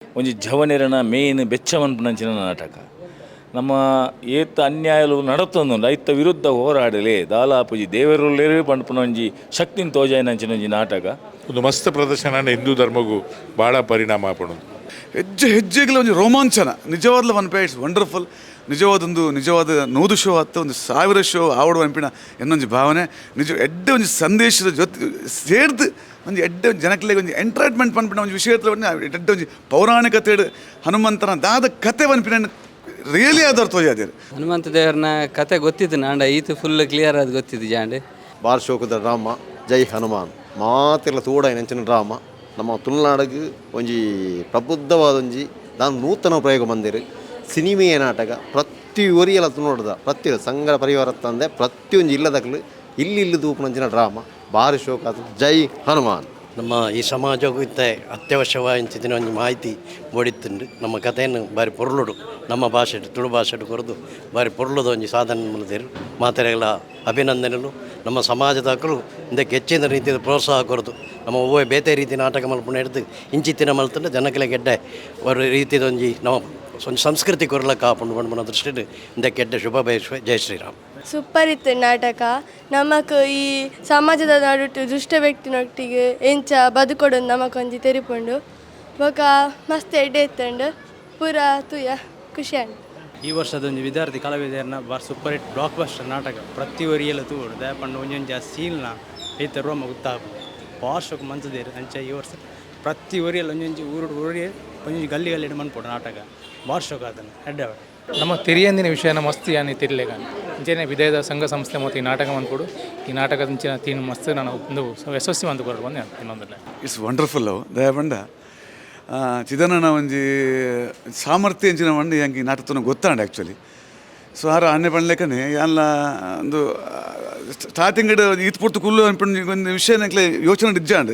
ಒಂಜಿ ಜವನೆರನ ಮೇನ್ ಬೆಚ್ಚ ಮನ್ಪುನಂಚಿನ ನಾಟಕ. ನಮ್ಮ ಏತ್ ಅನ್ಯಾಯಲು ನಡತೊಂದುಂಡು, ಐತ ವಿರುದ್ಧ ಹೋರಾಡಲಿ, ದಾಲಾಪುಜಿ, ದೇವೆರುಲ್ಲೆರ್ ಪನ್ಪುನ ಒಂಜಿ ಶಕ್ತಿನ್ ತೋಜಾಯಿನಂಚಿನ ಒಂಜಿ ನಾಟಕ. ಒಂದು ಮಸ್ತ್ ಪ್ರದರ್ಶನ. ಹಿಂದೂ ಧರ್ಮಗೂ ಭಾಳ ಪರಿಣಾಮ ಆಪುಂಡು. ಹೆಜ್ಜೆ ಹೆಜ್ಜೆಗಳ ಒಂಜಿ ರೋಮಾಂಚನ. ನಿಜವಾದ್ಲ ಪನ್ಪೆ, it's wonderful. ನಿಜವಾದೊಂದು ನಿಜವಾದ 100 ಶೋ ಅತ್ತು, 1000 ಶೋ ಆವಡು ಪನ್ಪಿನ ಎನ್ನೊಂಜಿ ಭಾವನೆ. ನಿಜ ಎಡ್ಡೆ ಒಂಜಿ ಸಂದೇಶದ ಜೊತೆ ಸೇರ್ದು ಒಂಜಿ ಎಡ್ಡೆ ಒಂಜಿ ಜನಕ್ಲೆಗ್ ಒಂಜಿ ಎಂಟರ್ಟೈನ್ಮೆಂಟ್ ಪನ್ಪಿನ ಒಂಜಿ ವಿಷಯ ಎಡ್ಡೆ ಒಂಜಿ ಪೌರಾಣಿಕತೆ, ಹನುಮಂತನ ದಾದ ಕತೆ ಪನ್ಪಿನ ರಿಯಲಿ ಆದರ್ ತೋಜಾದೇರು. ಹನುಮಂತ ದೇವರನ ಕತೆ ಗೊತ್ತಿತ್ತು ನಾಂಡ ಈತ ಫುಲ್ ಕ್ಲಿಯರ್ ಆದ್ ಗೊತ್ತಿತ್ತು ಜಾಂಡೆ. ಬಾರ್ ಶೋಕುದ ಡ್ರಾಮ ಜೈ ಹನುಮಾನ್ ಮಾತೆರ್ಲ ತೂಡಾಯಿನಂಚಿನ ಡ್ರಾಮ. ನಮ್ಮ ತುಳುನಾಡಿಗೆ ಒಂಜಿ ಪ್ರಬುದ್ಧವಾದ ಒಂಜಿ ದಾನ ನೂತನ ಪ್ರಯೋಗ ಮಂದಿರು ಸಿನಿಮೆಯ ನಾಟಕ. ಪ್ರತಿ ಒರಿಯಲ ತುಳುನಾಡ್ದ ಪ್ರತಿ ಸಂಘ ಪರಿವಾರ ತಂದೆ ಪ್ರತಿಯೊಂಜಿ ಇಲ್ಲದಕ್ಲು ಇಲ್ಲಿ ಇಲ್ಲಿ ತೂಪುನಂಚಿನ ಡ್ರಾಮ ಬಾರಿ ಶೋಕ. ಜೈ ಹನುಮಾನ್. ನಮ್ಮ ಈ ಸಮಾಜಕ್ಕೂ ಇತ್ತ ಅತ್ಯವಶ್ಯವಾದ ಒಂಜಿ ಮಾಹಿತಿ ಬೋಡಿತ್ತುಂಡು. ನಮ್ಮ ಕಥೆಯನ್ನು ಬಾರಿ ಪೊರ್ಲುಡು ನಮ್ಮ ಭಾಷೆ ತುಳು ಭಾಷೆಡ್ ಕೊರದು ಬಾರಿ ಪೊರ್ಲುದ ಒಂಜಿ ಸಾಧನೆ ಮಲ್ದೆರ್. ಮಾತೆರೆಗ್ಲ ಅಭಿನಂದನೆಲು. ನಮ್ಮ ಸಮಾಜದಕುಲು ಇಂದಕ್ಕೆ ಹೆಚ್ಚಿನ ರೀತಿಯ ಪ್ರೋತ್ಸಾಹ ಕೊರದು ನಮ್ಮ ಒವ್ವೆ ಬೇತೆ ರೀತಿ ನಾಟಕ ಮಲ್ಪುನ ಹಿಡ್ದು ಇಂಚಿತ್ತಿನ ಮಲ್ತಂಡ ಜನಕ್ಲೆಗ್ ಎಡ್ಡೆ ಒಂದು ರೀತಿದ ಒಂಜಿ ನಮ್ಮ ಒಂಜಿ ಸಂಸ್ಕೃತಿ ಕೊರ್ಲಕ್ಕ ಆಪುಂಡು ಪನ್ಪುನ ದೃಷ್ಟಿಡ್ ಇಂದಕ್ಕೆ ಎಡ್ಡೆ ಶುಭ ಬಯಸುವೆ. ಜೈ ಶ್ರೀರಾಮ್. ಸೂಪರ್ ಇತ್ತು ನಾಟಕ. ನಮಕ್ ಈ ಸಮಾಜದ ನಡುಟು ದುಷ್ಟ ವ್ಯಕ್ತಿನೊಟ್ಟಿಗೆ ಎಂಚ ಬದುಕೊಡು ನಮಕೊಂಜಿ ತೆರಿಪುಂಡು. ಬೊಕ ಮಸ್ತ್ ಎಡ್ಡೆ ಇತ್ತುಂಡು. ಪೂರ ತೂಯ ಖುಷಿ ಆಂಡ್. ಈ ವರ್ಷದ ಒಂಜಿ ವಿದ್ಯಾರ್ಥಿ ಕಲಾವಿದರನ್ನ ಬಾರ್ ಸೂಪರ್ ಹಿಟ್ ಬ್ಲಾಕ್ ಬಸ್ಟರ್ ನಾಟಕ. ಪ್ರತಿ ಒರಿಯಲ ತೂವೊಡು. ದಾಯೆ ಪಂಡ ಒಂಜೊಂಜಿ ಆ ಸೀಲ್ನ ಐತ ರೋಮ ಗೊತ್ತಾಪುಂಡು. ಬಾರ್ ಶೋಕು ಮಂತುದೆರ್. ಅಂಚ ಈ ವರ್ಷ ಪ್ರತಿ ಒರಿಯಲ ಒಂಜೊಂಜಿ ಊರುಡು ಊರಿಗೆ, ಒಂಜೊಂಜಿ ಗಲ್ಲಿ ಗಲ್ಲಿಡ್ ಮನ್ಪೊಡು ನಾಟಕ. ಬಾರ್ ಶೋಕ್ ಆತನ ಎಡ್ಡೆ ಆವಡ್. ನಮ್ಮ ತೆರಿಯಂದಿನ ವಿಷಯನ ಮಸ್ತ್ ಯಾನಿ ತೆರಿಲೆಗ. ಅಂಚೆನೆ ವಿದೇದ ಸಂಘ ಸಂಸ್ಥೆ ಮತ್ತು ಈ ನಾಟಕ ಮಂದ್ಕೊಡು. ಈ ನಾಟಕದ ಅಂಚಿನ ತೀನ್ ಮಸ್ತ್ ನಾನು ಒಂದು ಯಶಸ್ವಿ ಮಂತ್ ಕೊರಡು ಬಂದೆ ಇನ್ನೊಂದಲ್ಲ. It's wonderful ಅವು. ದಯಪಂಡ ಚಿದನನ ಒಂಜಿ ಸಾಮರ್ಥ್ಯ ಎಂಚಿನ ಪಂಡ ಎಂಕ್ ಈ ನಾಟಕ ಗೊತ್ತಾಂಡ್ ಆ್ಯಕ್ಚುಲಿ. ಸೊ ಆರ ಅಣ್ಣೆ ಪನ್ಲೆಕನೆ ಯಾನ್ಲ ಒಂದು ಸ್ಟಾರ್ಟಿಂಗ್ ಈತ್ ಪೊರ್ತು ಕುಲ್ಲು ಅನ್ಪುಂಡು ಒಂದು ವಿಷಯ ಎಂಕ್ಲೆ ಯೋಚನೆ ಇಜ್ಜಾಂಡ್.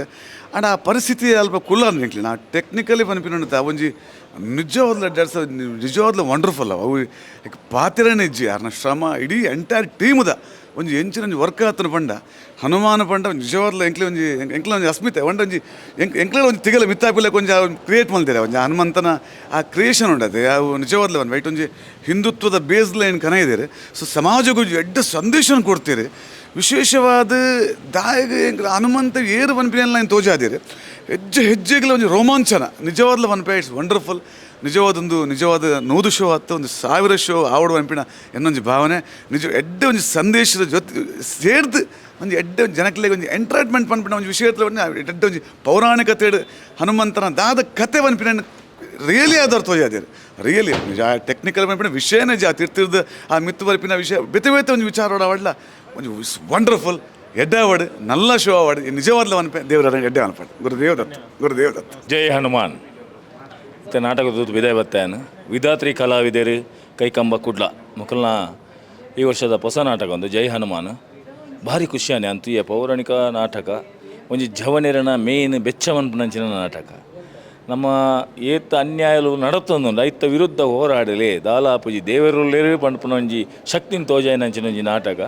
ಆಂಡ ಆ ಪರಿಸ್ಥಿತಿ ಅಲ್ಪ ಕುಲ್ಲ ಎಂಕ್ಲೆ ನಾ ಟೆಕ್ನಿಕಲಿ ಪನ್ಪಿನ ಒಂಜಿ ನಿಜವಾದ್ಲ ಡ್ಯಾನ್ಸ್ ನಿಜವಾದ್ಲ ವಂಡರ್ಫುಲ್. ಅವು ಪಾತ್ರನೇ ಇಜ್ಜಿ. ಆರ್ನ ಶ್ರಮ ಇಡೀ ಎಂಟೈರ್ ಟೀಮ್ದ ಒಂಜಿ ಎಂಚಿನ ಒಂಜಿ ವರ್ಕ್ ಆತನ ಪಂಡ, ಹನುಮಾನ ಪಂಡ ನಿಜವಾದ್ಲ ಎಂಕ್ಲೆ ಒಂಜಿ ಎಂಕ್ಲೆ ಒಂಜಿ ಅಸ್ಮಿತೆ ಒಂಡ ಒಂಜಿ ಎಂಕ್ಲೆ ಒಂಜಿ ತಿಗಲ ಮಿತ್ತಾಪಿಲಕ್ಕೆ ಒಂಜಿ ಕ್ರಿಯೇಟ್ ಮಲ್ದಿರ ಒಂಜಿ ಹನುಮಂತನ ಆ ಕ್ರಿಯೇಷನ್ ಉಂಡದು. ಅವು ನಿಜವಾದ್ಲ ಒಂದು ವೈಟ್ ಒಂಜಿ ಹಿಂದುತ್ವದ ಬೇಸ್ ಲೈನ್ ಕನ ಇದ್ದೀರಿ. ಸೊ ಸಮಾಜಕ್ಕೆ ಒಂಜಿ ಎಡ್ಡೆ ಸಂದೇಶನ ಕೊಡ್ತೀರಿ. ವಿಶೇಷವಾದ ದಾಯಗ ಎಂಕ್ಲ ಹನುಮಂತ ಏರು ಪನ್ಪಿನ ತೋಜಾದಿರಿ. ಹೆಜ್ಜೆ ಹೆಜ್ಜೆಗಳ ಒಂಜಿ ರೋಮಾಂಚನ. ನಿಜವಾದ್ಲ ಪನ್ಪೆ, it's wonderful. ನಿಜವಾದೊಂದು ನಿಜವಾದ 100 ಶೋ ಅತ್ತು, 1000 ಶೋ ಆವಡು ಪನ್ಪಿನ ಎನ್ನೊಂಜಿ ಭಾವನೆ. ನಿಜ ಎಡ್ಡೆ ಒಂಜಿ ಸಂದೇಶದ ಜೊತೆ ಸೇರ್ದು ಒಂಜಿ ಎಡ್ಡೆ ಒಂಜಿ ಜನಕ್ಲೆಗ್ ಒಂಜಿ ಎಂಟರ್ಟೈನ್ಮೆಂಟ್ ಪನ್ಪಿನ ಒಂಜಿ ವಿಷಯ ಎಡ್ಡೆ ಒಂಜಿ ಪೌರಾಣಿಕತೆ, ಹನುಮಂತನ ದಾದ ಕತೆ ಪನ್ಪಿನ ರಿಯಲಿ ಆದರ್ ತೋಜಾದಿರು. ರಿಯಲಿ ನಿಜ ಟೆಕ್ನಿಕಲ್ ಪನ್ಪಿನ ವಿಷಯನೇ ಜಾ ತಿರ್ತಿರ್ದು ಆ ಮಿತ್ತು ಬರ್ಪಿನ ವಿಷಯ ಬೇತೆ ಬೇತೆ ಒಂಜಿ ವಿಚಾರ ಅವಡ್ಲ ಒಂಜಿ ವಂಡರ್ಫುಲ್. ಎಡ್ಡೆ ಅವಾರ್ಡ್, ನಲ್ಲ ಶೋ ಅವಾರ್ಡ್. ನಿಜವಾದ್ಲ ಪನ್ಪೆ, ದೇವರ ಎಡ್ಡೆ ಅನ್ಪಡ್. ಗುರುದೇವ್ ದತ್ತ, ಗುರುದೇವ್ ದತ್ತ. ಜೈ ಹನುಮಾನ್. ಇತ್ತೆ ನಾಟಕದ ವಿದಾಯ ಬತ್ತಾಯನ್. ವಿಧಾತ್ರಿ ಕಲಾವಿದರು ಕೈಕಂಬ ಕುಡ್ಲ ಮೊಕಲ್ನ ಈ ವರ್ಷದ ಹೊಸ ನಾಟಕ ಒಂದು ಜೈ ಹನುಮಾನ್. ಭಾರಿ ಖುಷಿಯಾನೆ ಅಂತೂ. ಈ ಪೌರಾಣಿಕ ನಾಟಕ ಒಂಜಿ ಜವನೆರನ ಮೇನ್ ಬೆಚ್ಚ ಮನ್ಪುನಂಚಿನ ನಾಟಕ. ನಮ್ಮ ಏತ್ ಅನ್ಯಾಯಲು ನಡತೊಂದುಂಡು, ಐತ ವಿರುದ್ಧ ಹೋರಾಡಲಿ, ದಾಲಾಪುಜಿ, ದೇವೆರುಲ್ಲೆರ್ ಪನ್ಪುನ ಒಂಜಿ ಶಕ್ತಿನ್ ತೋಜಾಯಿನಂಚಿನ ಒಂಜಿ ನಾಟಕ.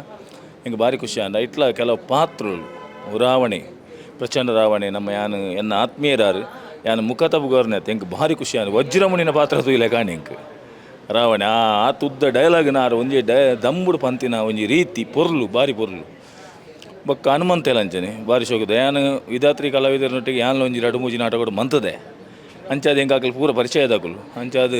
ಎಂಕ್ ಭಾರಿ ಖುಷಿ ಆಂಡ್. ಐಟ್ಲ ಕೆಲವು ಪಾತ್ರಲು, ರಾವಣೆ, ಪ್ರಚಂಡ ರಾವಣೆ, ನಮ್ಮ ಯಾನ್ ಎನ್ನ ಆತ್ಮೀಯರಾರು, ಯಾನ್ ಮುಖತ ಬುಗರ್ನೆ ಎಂಕ್ ಭಾರಿ ಖುಷಿ ಆಂಡ್. ವಜ್ರಮುನಿನ ಪಾತ್ರ ತೂಯಿಲೆ ಕಾಣಿ ಎಂಕ್. ರಾವಣೆ ಆ ಆತ್ ಉದ್ದ ಡೈಲಾಗ್ ನಾರು ಒಂಜಿ ದಂಬುಡು ಪಂತಿನ ಒಂಜಿ ರೀತಿ ಪೊರ್ಲು, ಭಾರಿ ಪೊರ್ಲು. ಬೊಕ್ಕ ಹನುಮಂತ ಅಂಚನೆ ಭಾರಿ ಶೋಕುದ. ಯಾನ್ ವಿಧಾತ್ರಿ ಕಲಾವಿದರನೊಟ್ಟಿಗೆ ಯಾನ್ಲ ಒಂಜಿ ರಡ್ಡ್ ಮೂಜಿ ನಾಟಕಡು ಮಂತದೆ. ಅಂಚಾದ್ ಎಂಕ್ ಅಕುಲು ಪೂರ ಪರಿಚಯದಕುಲು. ಅಂಚಾದ್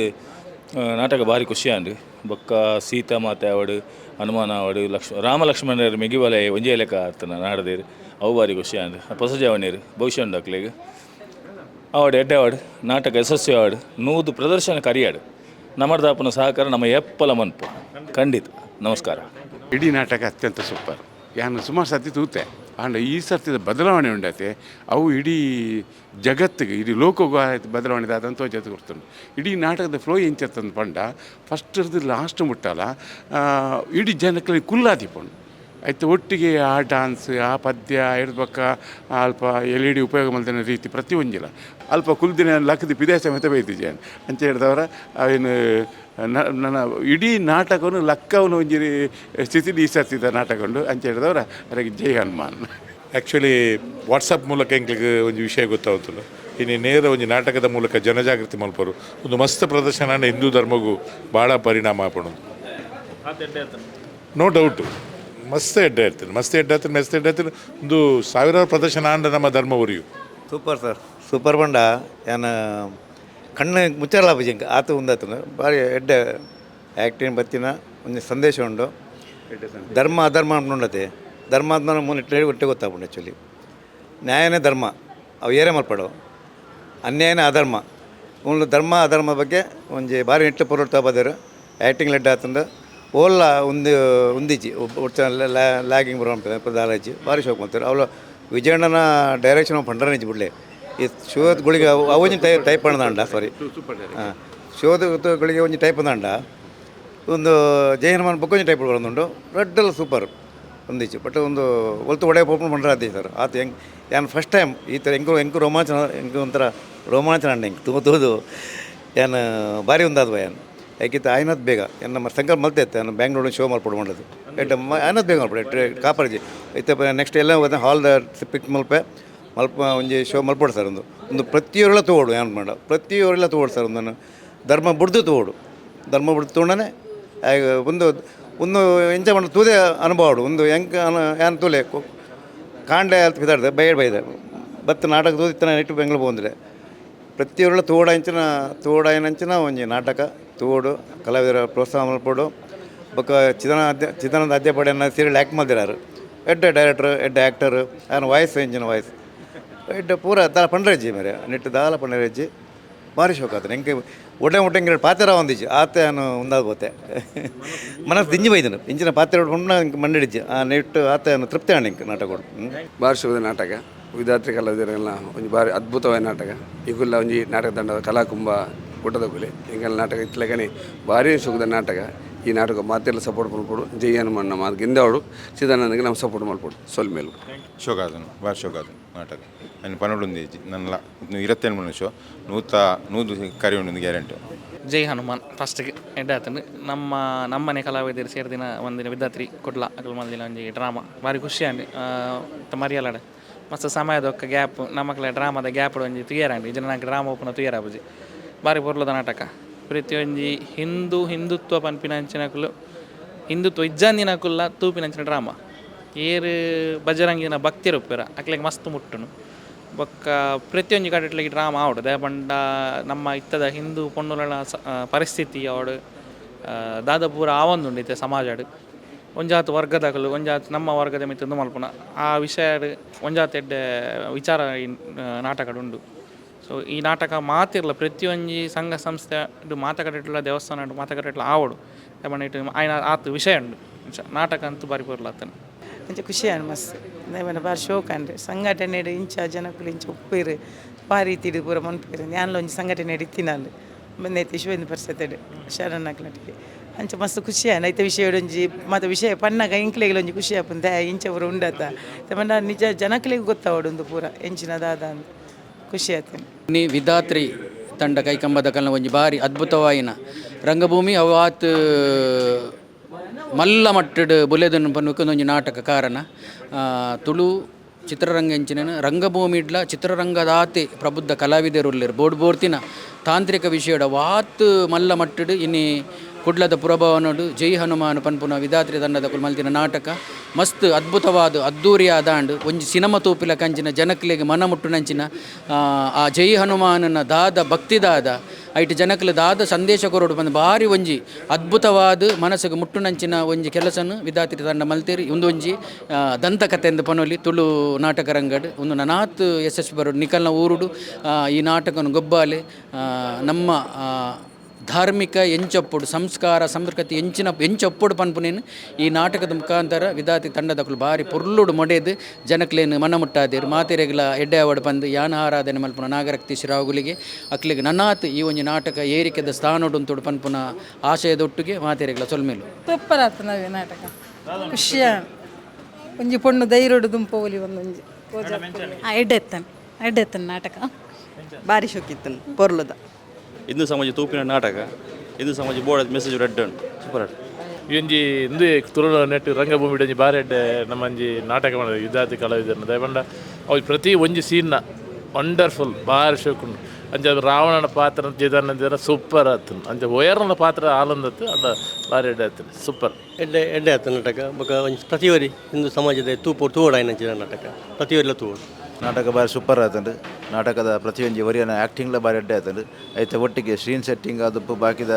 ನಾಟಕ ಭಾರಿ ಖುಷಿ ಆಂಡ್. ಬೊಕ್ಕ ಸೀತಾ ಮಾತೆ ಆವಡ್, ಹನುಮಾನ್ ಆವಡ್, ರಾಮ ಲಕ್ಷ್ಮಣರು ಮೆಗಿಬಲೆ ಒಂಜೇ ಲೆಕ್ಕ ಆತನ ನಾಡದೇರು. ಅವು ಭಾರಿ ಖುಷಿ ಆಂಡ್. ಪೊಸ ಜವಣ್ಯರು ಭವಿಷ್ಯ ಉಂಡು ಅಕ್ಲೆಗ್. ಆವಡ್, ಎಡ್ಡೆ ಆವಡ್, ನಾಟಕ ಯಶಸ್ವಿ ಆವಡ್, 100 ಪ್ರದರ್ಶನ ಕರಿಯಾಡು. ನಮರ್ದಾಪುನ ಸಹಕಾರ ನಮ್ಮ ಎಪ್ಪಲ ಮನ್ಪು ಖಂಡಿತ. ನಮಸ್ಕಾರ. ಇಡೀ ನಾಟಕ ಅತ್ಯಂತ ಸೂಪರ್. ಯಾನು ಸುಮಾರು ಸರ್ತಿ ತೂತೆ. ಆಂಡ ಈ ಸರ್ತಿದ ಬದಲಾವಣೆ ಉಂಡತೆ, ಅವು ಇಡೀ ಜಗತ್ತಿಗೆ, ಇಡೀ ಲೋಕಗೂ ಆಯ್ತು ಬದಲಾವಣೆ ಆದಂತ ಜೊತೆ ಕೊಡ್ತುಂಡು. ಇಡೀ ನಾಟಕದ ಫ್ಲೋ ಎಂಚತ್ತಂದು ಪಂಡ, ಫಸ್ಟ್ ಲಾಸ್ಟ್ ಮುಟ್ಟಲ್ಲ ಇಡೀ ಜನಕ್ಕೆ ಕುಲ್ಲಾದಿಪುಂಡು. ಆಯ್ತು, ಒಟ್ಟಿಗೆ ಆ ಡಾನ್ಸ್, ಆ ಪದ್ಯ ಇರ್ಬಕ್ಕ ಅಲ್ಪ ಎಲ್ಇಡಿ ಉಪಯೋಗ ಮಲ್ದಿನ ರೀತಿ ಪ್ರತಿ ಒಂಜಿಲ ಅಲ್ಪ ಕುಲ್ದಿನ ಲಕ್ಕದಿ ಪಿದಾಯಿ ಸಮೇತ ಬೈತಿಜಾನ್ ಅಂತ ಹೇಳಿದವರ. ಅವೇನು ನನ್ನ ಇಡೀ ನಾಟಕವನ್ನು ಲಕ್ಕವನು ಒಂಜಿ ಸ್ಥಿತಿ ಈ ಸರ್ತಿದ ನಾಟಕ ಉಂಡು ಅಂತ ಹೇಳಿದವರ. ಅದಕ್ಕೆ ಜೈ ಹನುಮಾನ್. ಆ್ಯಕ್ಚುಲಿ ವಾಟ್ಸಪ್ ಮೂಲಕ ಎಂಕ್ಲಿಗೆ ಒಂಜಿ ವಿಷಯ ಗೊತ್ತಾಗುತ್ತಲ್ಲ. ಇನಿ ನೇರ ಒಂಜಿ ನಾಟಕದ ಮೂಲಕ ಜನಜಾಗೃತಿ ಮಲ್ಪರು. ಒಂದು ಮಸ್ತ್ ಪ್ರದರ್ಶನ ಹಿಂದೂ ಧರ್ಮಗೂ ಭಾಳ ಪರಿಣಾಮ ಆಪುಂಡು. ನೋ ಡೌಟ್, ಮಸ್ತ್ ಎಡ್ಡೆ ಇರ್ತದೆ, ಮಸ್ತ್ ಎಡ್ಡೆ ಆತನ, ಮಸ್ತ್ ಎಡ್ಡೆ ಆತನ. ಒಂದು ಸಾವಿರಾರು ಪ್ರದರ್ಶನ ಆಂಡ ನಮ್ಮ ಧರ್ಮ ಉರಿಯು. ಸೂಪರ್ ಸರ್, ಸೂಪರ್ ಬಂಡ ಯಾನ ಕಣ್ಣು ಮುಚ್ಚರಲ ಜಿಂಕ ಆತು ಉಂದಾತನ ಭಾರಿ ಎಡ್ಡೆ ಆ್ಯಕ್ಟಿಂಗ್ ಬತ್ತಿನ ಒಂದು ಸಂದೇಶ ಉಂಡು. ಧರ್ಮ ಅಧರ್ಮ ಉಂಡತೆ, ಧರ್ಮ ಅಧರ್ಮ ಮುನ್ನಿಟ್ಟು ಒಟ್ಟೆ ಗೊತ್ತಾಗ್ಬಿಟ್ಟು ಆ್ಯಕ್ಚುಲಿ ನ್ಯಾಯನೇ ಧರ್ಮ, ಅವು ಏರೇ ಮಲ್ಪಡು ಅನ್ಯಾಯನೇ ಅಧರ್ಮ. ಒಂದು ಧರ್ಮ ಅಧರ್ಮ ಬಗ್ಗೆ ಒಂಜಿ ಭಾರಿ ನಿಟ್ಟು ಪೊರೊಟ್ಟು ಬದರು. ಆ್ಯಕ್ಟಿಂಗ್ ಲೆಡ್ ಆತಂದು ಓಲ್ಲ ಒಂದು ಒಂದಿಜ್ಜಿ ಒಟ್ಟು ಲ್ಯಾಗಿಂಗ್ ಬರೋ ದಾಲಜ್ಜಿ ಭಾರಿ ಶೋಕ್ ಮಾಡ್ತಾರೆ. ಅವಳು ವಿಜಯಣ್ಣನ ಡೈರೆಕ್ಷನ್ ಪಂಡ್ರನಿಜ್ಜಿ ಬಿಡ್ಲೆ ಈ ಶೋದ ಗುಳಿಗೆ ಅವೊಂಜಿ ಟೈಪ್ ಅಂಡ ಸಾರಿ ಹಾಂ ಶೋಧ ಗುಳಿಗೆ ಒಂಜಿ ಟೈಪ್ ಅಂಡ ಒಂದು ಜಯ ಹನುಮಾನ್ ಬೊಕ್ಕ ಒಂಜಿ ಟೈಪ್ ಬರೋದುಂಡು. ರಡ್ಡಲ್ಲ ಸೂಪರ್ ಒಂದಿಚ್ಚು. ಬಟ್ ಒಂದು ಒಲ್ತು ಒಡೆ ಪೋಪುಂಡು ಪಂಡ್ರ ಅದೇ ಸರ್ ಆತ ಹೆಂಗೆ ಯಾನ್ ಫಸ್ಟ್ ಟೈಮ್ ಈ ಥರ ಎಂಕು ಎಂಕು ರೋಮಾಂಚನ ಎಂಕು ಒಂಥರ ರೋಮಾಂಚನ ಅಂಡ ಎಂಕ್ ತೂ ತೂದು ಯಾನ್ ಭಾರಿ ಒಂದಾದ್ವ ಯಾನ್ ಯಾಕಿತ್ತ ಆಯ್ನತ್ ಬೇಗ ಯಾನ್ ನಮ್ಮ ಸಂಕಲ್ಪ ಮಲ್ತೆ ಇತ್ತೆ ನಾನು ಬ್ಯಾಂಗ್ಳೂರು ಶೋ ಮಲ್ಪಡು ಮಾಡೋದು ಎಡ್ಡ ಆಯ್ನತ್ ಬೇಗ ಮಲ್ಪಡು ಕಾಪರ್ಜಿ ಇತ್ತೆ ನೆಕ್ಸ್ಟ್ ಎಲ್ಲ ಹಾಲ್ ಪಿಕ್ ಮಲ್ಪೆ ಮಲ್ಪ ಒಂಜಿ ಶೋ ಮಲ್ಪಡು ಸರ್. ಒಂದು ಒಂದು ಪ್ರತಿಯೊರೆಲ್ಲ ತಗೋಡು ಏನು ಮಾಡ ಪ್ರತಿಯೊರೆಲ್ಲ ತಗೋಡು ಸರ್. ಒಂದನ್ನು ಧರ್ಮ ಬುಡ್ದು ತಗೋಡು, ಧರ್ಮ ಬುಡ್ದು ತಗೊಂಡನೆ ಒಂದು ಒಂದು ಎಂಚ ಮಾಡ ತೂದೆ ಅನುಭವ ಒಂದು ಎಂಕ್ ಯಾನ್ ತೂಲೆ ಕಾಂಡೆ ಅಂತ ಬಿದಾಡ್ದೆ ಬೈಡ್ ಬೈದೆ ಬತ್ತು ನಾಟಕ ತೂದಿತ್ತನ ಇಟ್ಟು ಬೆಂಗಳೂರು ಬಂದರೆ ಪ್ರತಿಯೊರೆಲ್ಲ ತೋಡಂಚಿನ ತೋಡಾಯನಂಚಿನ ಒಂಜಿ ನಾಟಕ ತೋಡು ಕಲಾವಿದರ ಪ್ರೋತ್ಸಾಹ ಮಲ್ಪೊಡು. ಬೊಕ್ಕ ಚಿದಾನಂದ ಅದ್ಯಪಡೆಯನ್ನ ಸೀರಿಯಲ್ ಆ್ಯಕ್ಟ್ ಮಲ್ದಿರಾರು. ಎಡ್ಡೆ ಡೈರೆಕ್ಟ್ರ್, ಎಡ್ಡೆ ಆ್ಯಕ್ಟರ್, ಆಯನ ವಾಯ್ಸ್ ಎಂಚಿನ ವಾಯ್ಸ್ ಎಡ್ಡೆ ಪೂರ ದಾಲ ಪಂಡ್ರಜ್ಜಿ ಮೇರೆ ನೆಟ್ಟು ದಾಲ ಪಂಡ್ರಜ್ಜಿ ಭಾರಿ ಶೋಕ ಆತನ. ಎಂಕೆ ಒಡೆ ಒಟ್ಟೆ ಪಾತ್ರ ಒಂದಿಜ್ಜಿ ಆತೆ ನಾನು ಒಂದಾದ ಬೋತೆ ಮನಸ್ಸು ದಿಂಜಿ ಬೈದನು ಇಂಚಿನ ಪಾತ್ರ ಪಂಡ ಮಂಡಿಡಿಜ್ಜಿ ಆ ನೆಟ್ಟು ಆತೆ ತೃಪ್ತಿ ಆಂಡ್ ಎಂಕ್ ನಾಟಕ. ಭಾರಿ ಶೋಕದ ನಾಟಕ ವಿಧಾತ್ರಿ ಕಲಾವಿದರೆಲ್ಲ ಒಂಜಿ ಭಾರಿ ಅದ್ಭುತವಾದ ನಾಟಕ. ಈಗುಲ್ಲ ಒಂಜಿ ನಾಟಕ ತಂಡ ಕಲಾಕುಂಭ ಕೂಟದ ಕುಲೆ ಎಂಕಲ್ ನಾಟಕ ಇತ್ತಲಗನೆ ಭಾರಿ ಶೋಕದ ನಾಟಕ. ಈ ನಾಟಕ ಮಾತೆಲ್ಲ ಸಪೋರ್ಟ್ ಮಲ್ಪೊಡು. ಜೈ ಹನುಮಣ್ಣ ಮಾತು ಗೆಂದವಡು ಚಿದಾನಂದಗೆ ನಮ್ಮ ಸಪೋರ್ಟ್ ಮಲ್ಪೊಡು ಸೊಲ್ಮೇಲು. ಶೋಕಾದನು ಭಾರಿ ಶೋಕಾದನು ನಾಟಕ ಅನ್ನು ಪನ್ನೊಂದು ನನ್ನ ಇರತ್ತೇಳು ಮನುಷ್ಯ ನೂತ ನೂದು ಕರಿ ಉಂಡು ಗ್ಯಾರಂಟಿ. ಜೈ ಹನುಮಾನ್ ಫಸ್ಟ್ಗೆ ಎಡ್ಡೆ ನಮ್ಮ ನಮ್ಮನೆ ಕಲಾವಿದರು ಸೇರಿದಿನ ಒಂದಿನ ವಿದ್ಯಾರ್ಥಿ ಕುಡ್ಲ ಅಕಲ್ ಮಂದಿನ ಒಂಜಿ ಡ್ರಾಮಾ ಭಾರಿ ಖುಷಿ ಅಂಡ್ ಮರಿಯಲಾಡ ಮಸ್ತ್ ಸಮಯದೊಕ್ಕ ಗ್ಯಾಪ್ ನಮ್ಮಕ್ಲೆ ಡ್ರಾಮಾದ ಗ್ಯಾಪ್ ಒಂಜಿ ತುಯರಾಂಡ್ ಇಜನ ನಂಗೆ ಡ್ರಾಮಾ ಓಪನ ತುಯರಾಬುಜಿ ಭಾರಿ ಪೊರ್ಲದ ನಾಟಕ. ಪ್ರತಿಯೊಂಜಿ ಹಿಂದೂ ಹಿಂದುತ್ವ ಪನ್ಪಿನಂಚಿನಕುಲು ಹಿಂದುತ್ವ ಇಜ್ಜಾಂದಿನಕುಲ್ಲ ತೂಪಿನಂಚಿನ ಡ್ರಾಮಾ ಏರು ಬಜರಂಗಿನ ಭಕ್ತಿರುಪ್ಪೆರ ಅಕ್ಲೆಗ್ ಮಸ್ತ್ ಮುಟ್ಟುನು. ಬೊಕ್ಕ ಪ್ರತಿಯೊಂಜಿ ಕಡೆಟ್ಲಗಿ ಡ್ರಾಮಾ ಆವಡು ದಾಯೆ ನಮ್ಮ ಇತ್ತದ ಹಿಂದೂ ಪೊಣ್ಣುಲನ ಪರಿಸ್ಥಿತಿ ಆವಡು ದಾದ ಪೂರ ಆವೊಂದುಂಡು ಇತ್ತೆ ಸಮಾಜಡ್. ಒಂಜಾತ್ ವರ್ಗದಕುಲು ಒಂಜಾತ್ ನಮ್ಮ ವರ್ಗದ ಮಿತ್ತ್ ಉಂದು ಮಲ್ಪುನ ಆ ವಿಷಯ ಒಂಜಾತ್ ಎಡ್ಡೆ ವಿಚಾರ ಈ ನಾಟಕಡ್ ಉಂಡು. ಸೊ ಈ ನಾಟಕ ಮಾತಿರ್ಲ ಪ್ರತಿಯೊಂಜಿ ಸಂಘ ಸಂಸ್ಥೆ ಮಾತ ಕಡೆಟ್ಲ ದೇವಸ್ಥಾನ ಮಾತ ಕಡೆಟ್ಲ ಆವಡು ದಾಯೆ ಇಟ್ಟು ಆಯ್ನ ಆತ್ ವಿಷಯ ಉಂಡು ನಾಟಕ ಅಂತೂ ಬಾರಿ ಪೊರ್ಲಾತುಂಡು. ಅಂಚ ಖುಷಿ ಆಂಡ್ ಮಸ್ತ್ ದಾಯೆ ಬಾರಿ ಶೋಕ್ ಆಂಡ್ ಸಂಘಟನೆ ಇಂಚ ಜನಕುಲು ಇಂಚ ಉಪ್ಪೇರು ಬಾರಿ ರೀತಿಡ್ ಪೂರ ಮನ್ಪುವೆರ್. ಯಾನ್ಲ ಒಂಜಿ ಸಂಘಟನೆ ಇತ್ತಿನಾಲ್ ಬಂದೈತೆ ವಿಶ್ವ ಪರಿಷತ್ ಶರಣಕ್ಲಟಿಗೆ ಅಂಚ ಮಸ್ತ್ ಖುಷಿ ಆಂಡ್ ಐತ ವಿಷಯ ಒಂಜಿ ಮಾತ ವಿಷಯ ಪನ್ನಗ ಎಂಕ್ಲೆಗ್ಲ ಒಂಜಿ ಖುಷಿ ಆಪುಂಡು ದಾಯೆ ಇಂಚ ಪೂರ ಉಂಡತ ಪಂಡ ನಿಜ ಜನಕ್ಲೆಗ್ ಗೊತ್ತಾವೊಡು ಉಂದು ಪೂರ ಎಂಚಿನ ದಾದ ಅಂದ್ ಖುಷಿ ಆತುಂಡು. ವಿಧಾತ್ರಿ ತಂಡ ಕೈಕಂಬದ ಕಲ್ನ ಒಂಜಿ ಬಾರಿ ಅದ್ಭುತವಾಯಿನ ರಂಗಭೂಮಿ ಅವಾತ್ ಮಲ್ಲ ಮಟ್ಟಡ್ ಬುಲೆದನ್ನು ಪನ್ಪುನ ಒಂಜಿ ನಾಟಕ ಕಾರಣ ತುಳು ಚಿತ್ರರಂಗ ಎಂಚಿನ ರಂಗಭೂಮಿ ಇಡ್ಲ ಚಿತ್ರರಂಗದಾತೆ ಪ್ರಬುದ್ಧ ಕಲಾವಿದರು ಉಲ್ಲೆರ್ ಬೋರ್ಡ್ ಬೋರ್ತಿನ ತಾಂತ್ರಿಕ ವಿಷಯಡ ವಾತ್ ಮಲ್ಲ ಮಟ್ಟಡ್ ಇನಿ ಕುಡ್ಲದ ಪುರಭವನಡು ಜೈ ಹನುಮಾನ್ ಪನ್ಪುನ ವಿಧಾತ್ರಿ ತಂಡದ ಮಲ್ತಿನ ನಾಟಕ ಮಸ್ತ್ ಅದ್ಭುತವಾದ ಅದ್ದೂರಿಯಾದಾಂಡ್ ಒಂಜಿ ಸಿನಿಮಾ ತೂಪಿಲ ಕಂಚಿನ ಜನಕ್ಲೆಗ್ ಮನ ಮುಟ್ಟುನಂಚಿನ ಆ ಜೈ ಹನುಮಾನನ ದಾದ ಭಕ್ತಿ ದಾದ ಐಟ್ ಜನಕ್ಲೆ ದಾದ ಸಂದೇಶ ಕೊರೊಡು ಪಂದ್ ಭಾರಿ ಒಂಜಿ ಅದ್ಭುತವಾದ ಮನಸ್ಸುಗ್ ಮುಟ್ಟುನಂಚಿನ ಒಂಜಿ ಕೆಲಸನು ವಿಧಾತ್ರಿ ತಂಡ ಮಲ್ತೇರಿ. ಉಂದೊಂಜಿ ದಂತಕಥೆ ಪನೊಲಿ ತುಳು ನಾಟಕ ರಂಗಡ್ ಉಂದು ನನಾತ್ ಯಶಸ್ವಿ ಬರೋಡು ನಿಕಲ್ನ ಊರುಡು ಈ ನಾಟಕನು ಗೊಬ್ಬಾಲೆ ನಮ್ಮ ಧಾರ್ಮಿಕ ಎಂಚೊಪ್ಪುಡು ಸಂಸ್ಕಾರ ಸಂಸ್ಕೃತಿ ಎಂಚಿನ ಎಂಚೊಪ್ಪುಡು ಪನ್ಪುನೇನು ಈ ನಾಟಕದ ಮುಖಾಂತರ ವಿಧಾತಿ ತಂಡದಕುಲು ಭಾರಿ ಪೊರ್ಲುಡು ಮೊಡೆದು ಜನಕ್ಲೇನು ಮನ ಮುಟ್ಟಾದೇರು ಮಾತೆರೆಗ್ಲ ಎಡ್ಡೆ ಆವಡ್ ಪಂದ್ ಯಾನ ಆರಾಧನೆ ಮಲ್ಪುನ ನಾಗರಕ್ತಿ ಶಿರಾಗುಲಿಗೆ ಅಕ್ಲೆಗ್ ನನಾತ್ ಈ ಒಂಜಿ ನಾಟಕ ಏರಿಕೆದ ಸ್ಥಾನೊಡುಂತುಡು ಪನ್ಪುನ ಆಶಯದೊಟ್ಟಿಗೆ ಮಾತೆರೆಗ್ಲ ಸೊಲ್ಮೆಲು. ಸೂಪರ್ ಆತು ನವೆ ನಾಟಕ ಖುಷಿಯ ಒಂಜಿ ಪೊಣ್ಣು ಧೈರ್ಯಡು ದುಂಪೋಲಿ ಒಂದೊಂಜಿ ಎಡ್ಡೆ ಎಡ್ಡೆ ನಾಟಕ ಬಾರಿ ಶೋಕಿತ್ತನು ಪೊರ್ಲುದ. ಹಿಂದೂ ಸಮಾಜ ತೂಪಿನ ನಾಟಕ ಹಿಂದೂ ಸಮಾಜ ಬೋರ್ಡ್ ಮೆಸೇಜ್ ರೆಡ್ ಉಂಟು ಸೂಪರ್. ಒಂಜಿ ಇಂದು ತುಳು ನೆಟ್ ರಂಗಭೂಮಿ ಒಂಜಿ ಬಾರಿ ಎಡ್ಡೆ ನಮ್ಮಂಜಿ ನಾಟಕ ಮಾಡೋದು ವಿದ್ಯಾರ್ಥಿ ಕಲಾವಿದರನ್ನ ದಯಪಂಡ ಅವು ಪ್ರತಿ ಒಂಜಿ ಸೀನ್ನ ವಂಡರ್ಫುಲ್ ಭಾರಿ ಶೋಕುಂಡು. ಅಂಚ ರಾವಣನ ಪಾತ್ರ ಚಿದಾನಂದ ಸೂಪರ್ ಆತನು. ಅಂಚ ಒಯರ್ನ ಪಾತ್ರ ಆಲಂದತ್ತು ಅಲ್ಲ ಭಾರಿ ಎಡ್ಡೆ ಆತನು ಸೂಪರ್. ಎಡ್ಡೆ ಎಡ್ಡೆ ಆತ ನಾಟಕ. ಬೊಕ ಒಂಜಿ ಪ್ರತಿಯೊರಿ ಹಿಂದೂ ಸಮಾಜದ ತೂಪು ತೂವೊಡಾಯಿನಂಚಿನ ನಾಟಕ, ಪ್ರತಿಯೊರಿಲ ತೂವೊಡು. ನಾಟಕ ಭಾರಿ ಸೂಪರ್ ಆತಂಡು. ನಾಟಕದ ಪ್ರತಿಯೊಂಜಿ ಒರಿಯನ ಆ್ಯಕ್ಟಿಂಗ್ಲ ಭಾರಿ ಎಡ್ಡೆ ಆತಂಡು. ಐತ ಒಟ್ಟಿಗೆ ಸ್ಕ್ರೀನ್ ಸೆಟ್ಟಿಂಗ್ ಆದಪ್ಪು ಬಾಕಿದ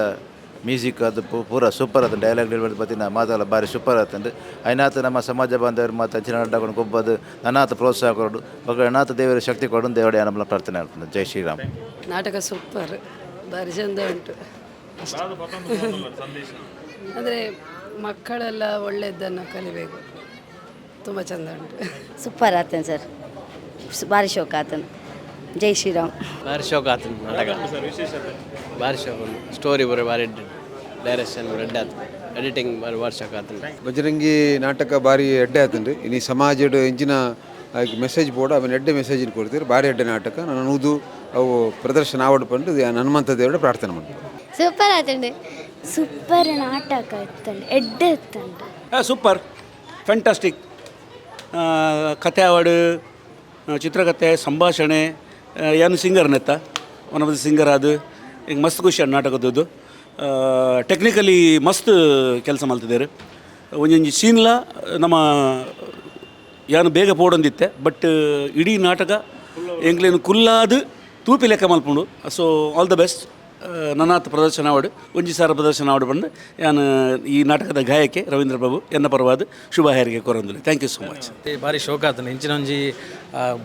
ಮ್ಯೂಸಿಕ್ ಆದಪ್ಪು ಪೂರ ಸೂಪರ್ ಆತಂಡು. ಡೈಲಾಗ್ ಡೆಲಿವರಿ ಬತ್ತಿನ ಮಾತೆಲ್ಲ ಭಾರಿ ಸೂಪರ್ ಆತಂಡು. ಐನಾತ ನಮ್ಮ ಸಮಾಜ ಬಾಂಧವರು ಮಾತ ಅಂಚಿನ ನಾಟಕವನ್ನು ಗೊಬ್ಬದು ನನಾತ ಪ್ರೋತ್ಸಾಹ ಕೊರಡು ಬೊಕ ಅನಾಥ ದೇವರ ಶಕ್ತಿ ಕೊಡು ದೇವಡೆ ನಮ್ಮನ್ನ ಪ್ರಾರ್ಥನೆ ಮಾಡ್ತದೆ. ಜೈ ಶ್ರೀರಾಮ್. ನಾಟಕ ಸೂಪರ್, ಭಾರಿ ಚಂದ ಉಂಟು. ಅಂದರೆ ಮಕ್ಕಳೆಲ್ಲ ಒಳ್ಳೆಯದನ್ನು ಕಲಿಬೇಕು, ತುಂಬ ಚಂದ ಉಂಟು. ಸೂಪರ್ ಆತನ ಸರ್, ಭಾರಿ ಶೋಕ ಆತನ. ಜೈ ಶ್ರೀರಾಮ್. ಭಾರಿ ಶೋಕ ಆತನ ನಾಟಕ, ಭಾರಿ ಶೋಕ. ಸ್ಟೋರಿ ಬರೋ ಭಾರಿ ಡೈರೆಕ್ಷನ್ ರೆಡ್ ಆತು, ಎಡಿಟಿಂಗ್ ಭಾರಿ ಭಾರಿ ಶೋಕ ಆತನ. ಬಜರಂಗಿ ನಾಟಕ ಭಾರಿ ಎಡ್ಡೆ ಆತಂಡ್ರಿ. ಇನಿ ಸಮಾಜಡ್ ಇಂಚಿನ ಮೆಸೇಜ್ ಬೋರ್ಡ್ ಅವನ ಎಡ್ಡೆ ಮೆಸೇಜ್ ಕೊಡ್ತೀರಿ. ಭಾರಿ ಎಡ್ಡೆ ನಾಟಕ. ನಾನು ಊದು ಅವು ಪ್ರದರ್ಶನ ಆವಡ್ ಪಂಡು ಹನುಮಂತ ದೇವರ ಪ್ರಾರ್ಥನೆ ಮಾಡ್ತೀನಿ. ಸೂಪರ್ ಆತಂಡು, ಸೂಪರ್ ನಾಟಕ ಇತ್ತಂಡು, ಎಡ್ಡೆ ಇತ್ತಂಡು. ಸೂಪರ್ ಫ್ಯಾಂಟಾಸ್ಟಿಕ್ ಕತೆ ಆವಡು, ಚಿತ್ರಕಥೆ, ಸಂಭಾಷಣೆ. ಏನು ಸಿಂಗರ್ ನೆತ್ತ ಒನ್ ಆಫ್ the singer ಅದು ಈಗ ಮಸ್ತ್ ಖುಷಿ ನಾಟಕದದ್ದು. ಟೆಕ್ನಿಕಲಿ ಮಸ್ತ್ ಕೆಲಸ ಮಲ್ತಿದ್ದಾರೆ. ಒಂಜೊಂಜಿ ಸೀನ್ಲ ನಮ್ಮ ಯಾನು ಬೇಗ ಪೋಡೊಂದಿತ್ತೆ, ಬಟ್ ಇಡೀ ನಾಟಕ ಎಂಕ್ಲೇನು ಕುಲ್ಲಾದ ತೂಪಿ ಲೆಕ್ಕ ಮಲ್ಪುಂಡು. ಸೊ ಆಲ್ the best. ನನಾತ್ ಪ್ರದರ್ಶನ ಆವಡು, ಒಂಜಿ ಸಾರ ಪ್ರದರ್ಶನ ಆವಡು ಬಂದು ಯಾನು ಈ ನಾಟಕದ ಗಾಯಕೆ ರವೀಂದ್ರ ಪ್ರಭು ಎನ್ನ ಪರವಾದ ಶುಭ ಹಾರಿಗೆ ಕೊರಂದಿಲ್ಲ. Thank you so much. ಭಾರಿ ಶೋಕ ಆತನ. ಇಂಚಿನ ಒಂಜಿ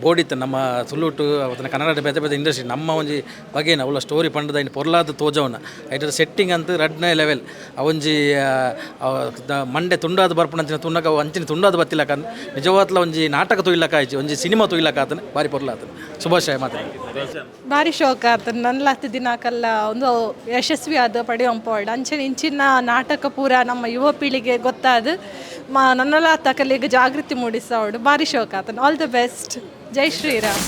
ಬೋಡಿತ್ತು ನಮ್ಮ ತುಳುಟು ಅವತ್ತನ ಕನ್ನಡ ಬೇತೆ ಬೇತೆ ಇಂಡಸ್ಟ್ರಿ ನಮ್ಮ ಒಂಜಿ ಬಗೆನ ಅವಳ ಸ್ಟೋರಿ ಪಂಡದ ಇನ್ನು ಪೊರ್ಲಾದ ತೋಜವನ ಐಟರ್ ಸೆಟ್ಟಿಂಗ್ ಅಂತ ರಡ್ನೇ ಲೆವೆಲ್. ಅವಂಜಿ ಮಂಡೆ ತುಂಡಾದ ಬರ್ಪುಣಂಚಿನ ತುಣ್ಣಕ ಅಂಚಿನ ತುಂಡಾದ ಬತ್ತಿಲಕ ನಿಜವಾತ್ಲ ಒಂಜಿ ನಾಟಕ ತುಯ್ಲಕ ಆಯ್ತು, ಒಂಜಿ ಸಿನಿಮಾ ತುಯ್ಲಕ ಆತನ. ಭಾರಿ ಪೊರ್ಲಾತನ. ಶುಭಾಶಯ ಮಾತ್ರ. ಭಾರಿ ಶೋಕ ಆತನ. ನನ್ನ ಹತ್ತು ದಿನಕ್ಕೆಲ್ಲ ಒಂದು ಯಶಸ್ವಿ ಆದ ಪಡೆಯೊಂಪೋಡ್ ಅಂಚಿನ ಇಂಚಿನ ನಾಟಕ ಪೂರ ನಮ್ಮ ಯುವ ಪೀಳಿಗೆ ಗೊತ್ತಾದ ನನ್ನೆಲ್ಲ ತಕಲಿಗೆ ಜಾಗೃತಿ ಮೂಡಿಸೋಡು. ಭಾರಿ ಶೋಕ ಆತನ. All the best. Jai Shriram.